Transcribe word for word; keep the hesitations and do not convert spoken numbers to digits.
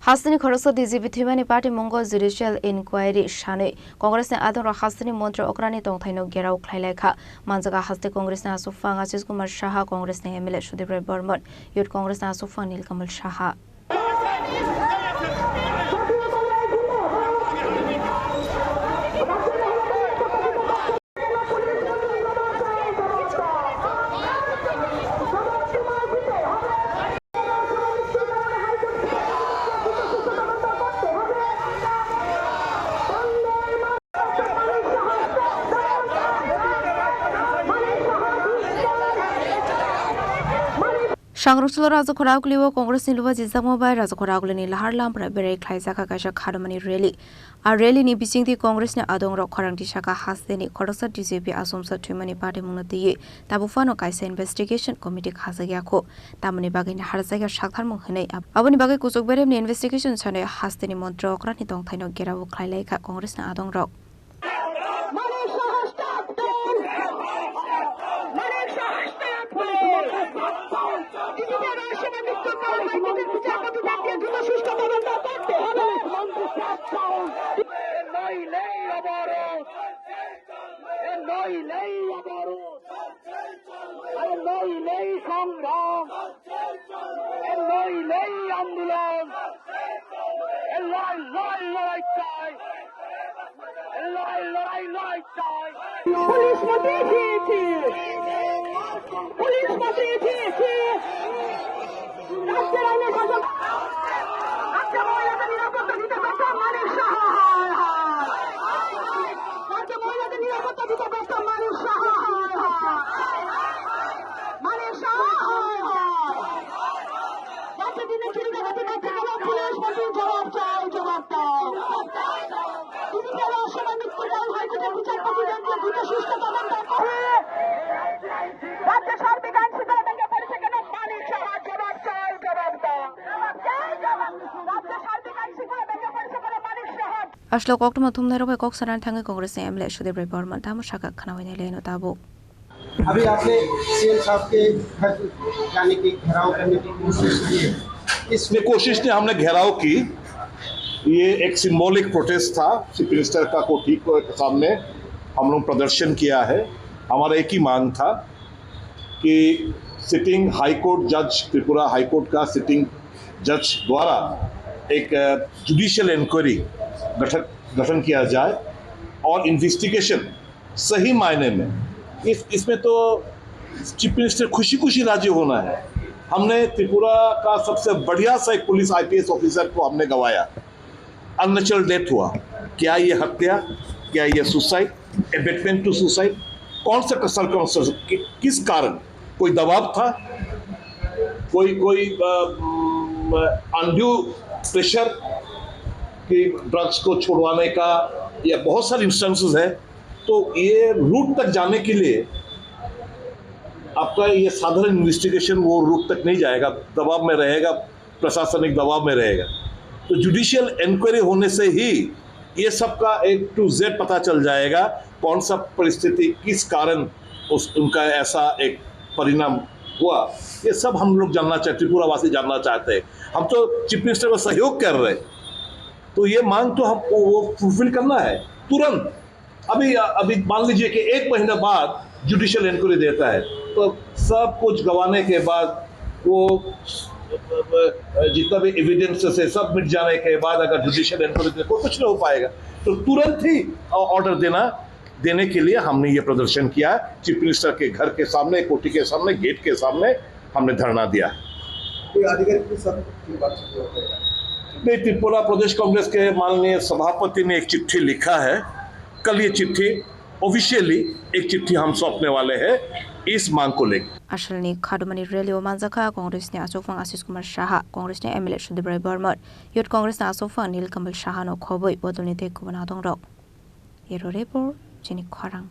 Hasteni khoroksa D G P thwimani party mungo judicial inquiry sanwi Congressni adongrok hasteni montri okrani tongthaino gherao khlai lai kha. Manjaga haste Congressni aswkphang Ashish Kumar Saha, Congressni M L A Sudip Roy Barman, Youth Congressni aswkphang Nilkamal Saha. Sangrokchwlo Rajakhor Aguliwo Congressni lubajijakma bai Rajakhor Agulioni lahar lampra berai khlaijakha kaisa kharmani rally. A rally ni bisingtwi Congress ni adongrok khorang tisaka hasteni khoroksa D G P achomsa thwimani patimungno twiwi tabuk phano kaisa investigation committee khajak ya kho. Tamoni bagwi naharjak ya saktharmung hwnwi. Ab-, aboni bagwi kuchuk beremni investigation sanwi hasteni montri okrani tongthaino gherao khlai lai kha Congress ni adongrok. নইলে আবারও, নইলে আবারও, নইলে সংগ্রাম, নইলে আন্দোলন, লড়াই, লড়াই, লড়াই চাই। লড়াই, লড়াই, লড়াই চাই। পুলিশ মন্ত্রী ছি, ছি। পুলিশ মন্ত্রী ছি, ছি। রাজ্যের আইনের শাসন, রাজ্যে মহিলাদের নিরাপত্তা দিতে পারছে মানিক সাহা, হায়, হায়। রাজ্যে মহিলাদের নিরাপত্তা দিতে পারছে মানিক সাহা, হায়, হায়। মানিক সাহা, হায়, হায়। রাজ্যে দিনে চুরি ডাকাতি করতে গেলে পুলিশ মন্ত্রী জবাব চাই, জবাব দাও। রাজ্যে সার্বিক আইন শৃঙ্খলা ভেঙে পড়েছে কেন? মানিক সাহা, জবাব চাই, জবাব দাও। রাজ্যে সার্বিক আইন শৃঙ্খলা ভেঙে পড়েছে কেন? মানিক Saha. Aswk koktwma thumnairok bai kok sanani thangwi Congress ni M L A Sudip Roy Barman tamo sakha khwnawinai leno tabuk. अभी आपने सीएम साहब के घर जाने की, घेराव करने की कोशिश की है। इसमें कोशिश नहीं, हमने घेराव की। ये एक सिंबॉलिक प्रोटेस्ट था, चीफ मिनिस्टर का कोठी को सामने हम लोग प्रदर्शन किया है। हमारा एक ही मांग था कि सिटिंग हाई कोर्ट जज, त्रिपुरा हाई कोर्ट का सिटिंग जज द्वारा एक, अ, जुडिशियल इंक्वायरी गठन, गठन किया जाए और इन्वेस्टिगेशन सही मायने में इस, इसमें तो चीफ मिनिस्टर खुशी खुशी राजी होना है। हमने त्रिपुरा का सबसे बढ़िया सा एक पुलिस आईपीएस ऑफिसर को हमने गंवाया, अननेचुरल डेथ हुआ। क्या ये हत्या, क्या ये सुसाइड, अबेटमेंट टू सुसाइड, कौन सा सर्कमस्टेंस, कि, किस कारण, कोई दबाव था, कोई, कोई अनड्यू प्रेशर कि ड्रग्स को छुड़वाने का, या बहुत सारे इंस्टेंसेस है। तो ये रूट तक जाने के लिए आपका ये साधारण इन्वेस्टिगेशन वो रूट तक नहीं जाएगा, दबाव में रहेगा, प्रशासनिक दबाव में रहेगा। तो जुडिशियल इंक्वायरी होने से ही ये सब का ए टू जेड पता चल जाएगा, कौन सा परिस्थिति, किस कारण उस, उनका ऐसा एक परिणाम हुआ, ये सब हम लोग जानना चाहते, त्रिपुरा वासी जानना चाहते हैं। हम तो चीफ मिनिस्टर का सहयोग कर रहे हैं, तो ये मांग तो हम, वो फुलफिल करना है तुरंत। अभी, अभी मान लीजिए कि एक महीना बाद जुडिशियल इंक्वायरी देता है, तो सब कुछ गंवाने के बाद वो, जितना भी एविडेंसेस है, सब मिट जाने के बाद अगर जुडिशियल इंक्वायरी दे, कोई कुछ नहीं हो पाएगा। तो तुरंत ही ऑर्डर देना, देने के लिए हमने ये प्रदर्शन किया। चीफ मिनिस्टर के घर के सामने, कोठी के सामने, गेट के सामने हमने धरना दिया। कोई आधिकारिक के साथ कोई बातचीत हुआ क्या? नहीं, त्रिपुरा प्रदेश कांग्रेस के माननीय सभापति ने एक चिट्ठी लिखा है। कल ये चिट्ठी, ऑफिशियली एक चिट्ठी हम सौंपने वाले हैं इस मांग को लेकर। Aswkni kharmani rally o manjakha Congress ni achukphang Ashish Kumar Saha, Congress ni M L A Sudip Roy Barman, Youth Congress ni achukphang Nilkamal Saha no khobwi bodolni tei kubun adongrok. Bureau Report, chini khorang.